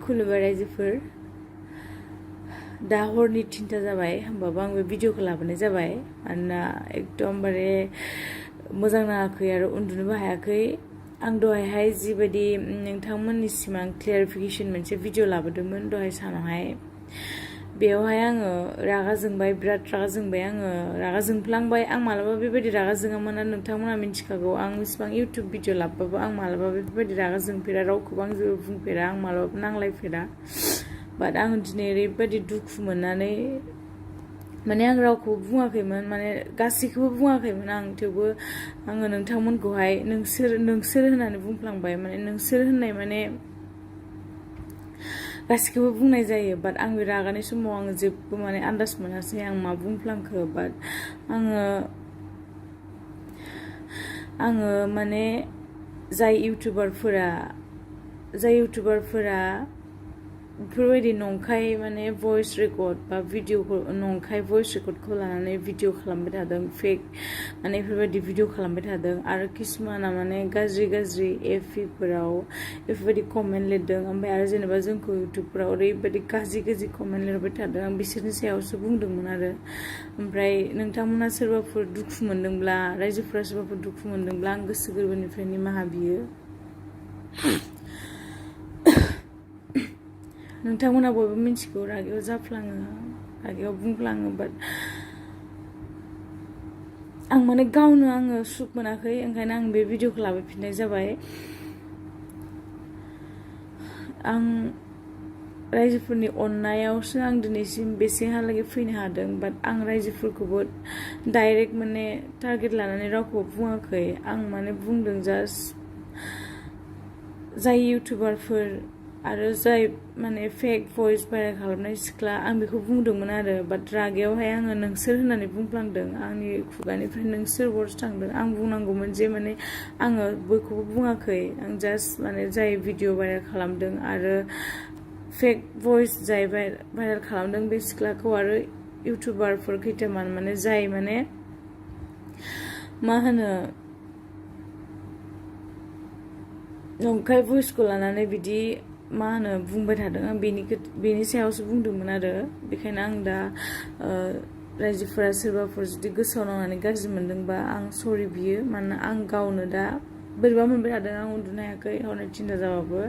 खुलुमबाय रायजोफोर दा हरनि 3टा जाबाय होमबाबो आं बे भिडिअखौ लाबोनाय जाबाय मानोना एकदमबारे मोजां नाङाखै आरो उन्दुनोबो हायाखै आं दहायहाय जिबायदि नोंथांमोननिसिम आं क्लियारिफिकेसन मोनसे भिडिअ लाबोदोंमोन दहाय सानावहाय बेयावहाय आङो रागा जोंबाय बिराद रागा जोंबाय आङो रागा जोंफ्लांबाय आं मालाबा बेबायदि रागा जोङामोन आरो नोंथांमोना मिन्थिखागौ आं इसिबां इउटिउब भिडिअ लाबबाबो आं मालाबा बेबायदि रागा जोंफेरा रावखौबो आं जेबो बुंफेरा आं मालाबाबो नांलायफेरा बाट आं दिनै ओरैबायदि दुखु मोननानै माने आं रावखौबो बुङाखैमोन माने गासैखौबो बुङाखैमोन आं थेवबो आङो नोंथांमोनखौहाय नोंसोर होननानै बुंफ्लांबाय माने नोंसोर होननाय माने गासैखौबो बुंनाय जायो बाट आं बे रागानि समाव आङो जेबो माने आन्दाज मोनासै आं मा बुंफ्लांखो बाट आङो माने जाय इउटुबारफोरा बेफोरबायदि नंखाय माने भइस रेकर्ड बा भिडिअखौ नंखाय भइस रेकर्डखौ लानानै भिडिअ खालामबाय थादों फेक माने बेफोरबायदि भिडिअ खालामबाय थादों आरो किसुमाना माने गाज्रि एफिफोराव बेफोरबायदि कमेन्ट लिरदों ओमफ्राय आरो जेनेबा जोंखौ इउटुबफोराव ओरैबायदि गाज्रि कमेन्ट लिरबाय थादों आं बिसोरनि सायावसो बुंदोंमोन आरो ओमफ्राय नोंथांमोना सोरबाफोर दुखु मोनदोंब्ला रायजोफोरा सोरबाफोर दुखु मोनदोंब्ला आं गोसो गोरबोनिफ्राय निमाहा बियो नोंथांमोना बयबो मिन्थिगौ रागायाव जाफ्लाङो रागायाव बुंफ्लाङो बाट आं माने गावनो आङो सुख मोनाखै ओंखायनो आं बे भिडिअखौ लाबोफिननाय जाबाय आं रायजोफोरनि अननायावसो आं दिनैसिम बेसेहालागै फैनो हादों बाट आं रायजोफोरखौबो डाइरेक्ट माने टारगेट लानानै रावखौबो बुङाखै आं माने बुंदों जास्ट जाय इउटुबारफोर आरो जाय माने फेक भइस भाइरेल खालामनाय सिख्ला आं बेखौ बुंदोंमोन आरो बाट रागायावहाय आङो नोंसोर होननानै बुंफ्लांदों आंनि खुगानिफ्राय नोंसोर वर्ड्स थांदों आं बुंनांगौमोन जे माने आङो बयखौबो बुङाखै आं जास्ट माने जाय भिडिअ भाइरेल खालामदों आरो फेक भइस जाय भाइरेल खालामदों बे सिख्लाखौ आरो इउटुबारफोर खैथामान माने जाय माने मा होनो नंखाय भइसखौ लानानै बिदि मा होनो बुंबाय थादों आं बेनि सायावसो बुंदोंमोन आरो बेखायनो आं दा रायजोफोरा सोरबाफोर जुदि गोसोआव नांनानै गाज्रि मोनदोंबा आं सरि बियो मानोना आं गावनो दा बोरैबा मोनबाय थादों आं उन्दुनो हायाखै हरनि 3टा जाबाबो